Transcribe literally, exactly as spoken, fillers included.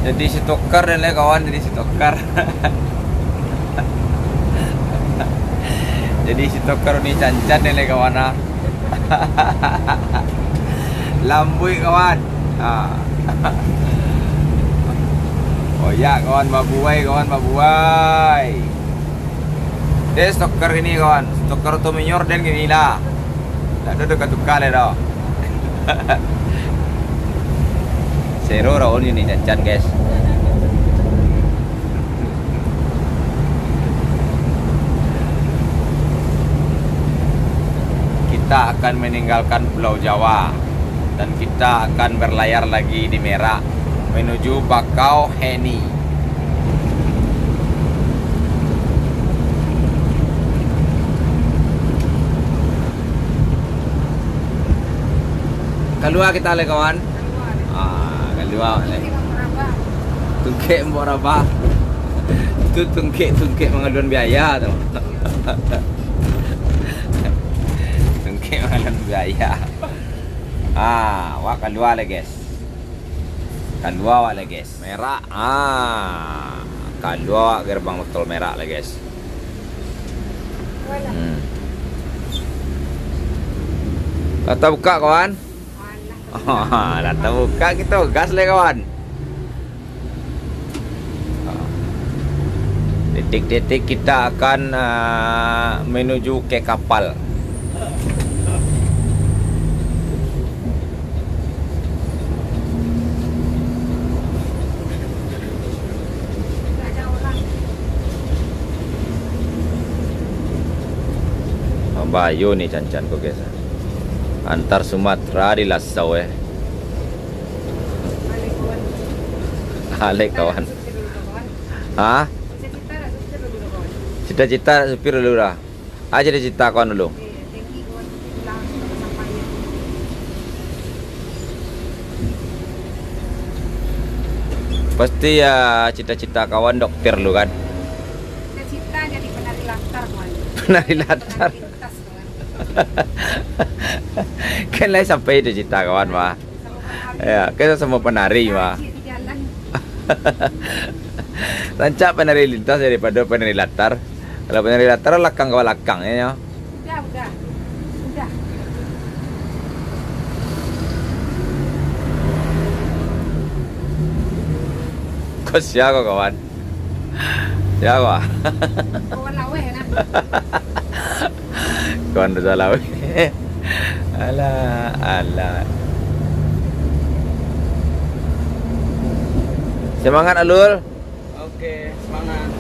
Jadi sitoker den lai kawan, jadi sitoker. Jadi sitoker Uni Cancan den lai kawan ah. Lambuik kawan. Ah. Oh ya kawan, babuai kawan, babuai. Deh sitoker ini kawan, sitoker tu minyor den gini lah. Tak ada dekat tukar lah dah. Sero Raul ini Cancan guys. Kita akan meninggalkan Pulau Jawa dan kita akan berlayar lagi di Merak menuju Bakauheni. Kalua kita lai kawan. Ah, kalua lai. Tungkek Mbok Rabah. Tu tungkek-tungkek mangaluan biaya tu. Tungkek mangaluan biaya. Ah, wak kalua lai guys. Kalua wak lai guys. Merak. Ah, kalua gerbang tol Merak lai guys. Hmm. Lah tabuka kawan. Lah tabuka, kita gas lai kawan. Detik-detik kita akan ah, menuju ke kapal. Bahayo ni Cancan ko guys. Antar Sumatera di Lasau eh. Alek kawan. Ha? Cita-cita nak supir dulu dah. Ah, cita-cita kawan dulu. Pasti ya cita-cita kawan dokter lu kan? Cita-cita jadi penari latar kawan. Penari latar. Penari lintas kawan. Kan lai sampai cita-cita kawan mah. Ya, kan sama penari mah. Cik di jalan. Rancak penari lintas daripada penari latar. Kalau penari latar, lakang ka balakang, ya, nyo. Udah, udah. Udah. Ko sia ko, kawan? Sia ko? Kawan laweh, nah. Kawan dosa laweh. Alah, alah. Semangat, Alul. Oke, semangat.